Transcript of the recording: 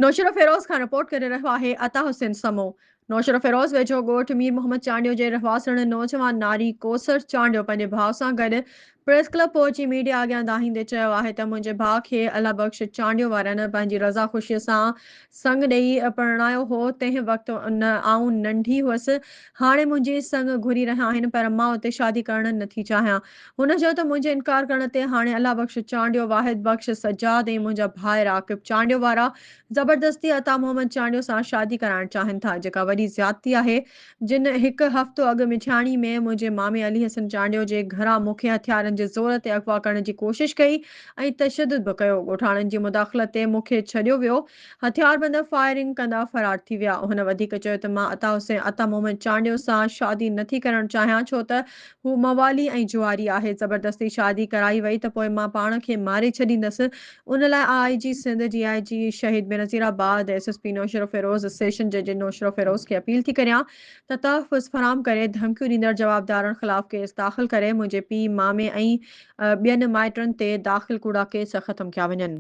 نوشهروفيروز کان رپورٽ ڪري رهيو آهي عطا حسين سمو. نوشهروفيروز ويجهو ڳوٺ مير محمد چانڊيو جي رهواسڻ نوجوان ناري ڪوثر چانڊيو پنهنجي ڀاء سان گڏ پريس ڪلب پهچي ميڊيا اڳيان دانهيندي چيو آهي ته منهنجي ڀاء کي الله بخش چانڊيو وارن پنهنجي رضا خوشي سان سڱ ڏئي پرڻايو هو تنهن وقت آئون ننڍي هئس هاڻي منهنجي سڱ گهري رهيا آهن پر مان اتي شادي ڪرڻ نٿي چاهيان هن چيو ته منهنجي انڪار ڪرڻ تي هاڻي الله بخش چانڊيو، واحد بخش، سجاد ۽ منهنجا ڀائر عاقب چانڊيو وارا زبردستي عطا محمد چانڊيو سان شادي ڪرائڻ چاهين ٿا جيڪا وڏي زيادتي آهي جن هڪ هفتو اڳ مٺياڻي ۾ منهنجي مامي علي حسن چانڊيو جي گهران مون کي هٿيارن جي زور تي اغوا ڪرڻ جي ڪوشش ڪئي ۽ تشدد به ڪيو ڳوٺاڻن جي مداخلت تي مون کي ڇڏيو ويو هٿياربند فائرنگ ڪندا فرار ٿي ويا. هن وڌيڪ چيو ته مان عطا حسين عطا محمد چانڊيو سان شادي نٿي ڪرڻ چاهيان ڇو ته هو موالي ۽ جواري آهي، زبردستي شادي ڪرائي وئي ته پوء مان پاڻ کي ماري ڇڏيندس، ان لاء I جي سنڌ، ڊي I جي شهيد Benazirabad, S S P Naushahro Feroze, session جج نوشهروفيروز کي اپيل ٿي ڪريان ته تحفظ فراهم ڪري ڌمڪيون ڏيندڙ جوابدارن خلاف ڪيس داخل ڪري منهنجي پيء، مامي ۽ ٻين مائٽن تي داخل ڪوڙا ڪيس ختم ڪيا وڃن.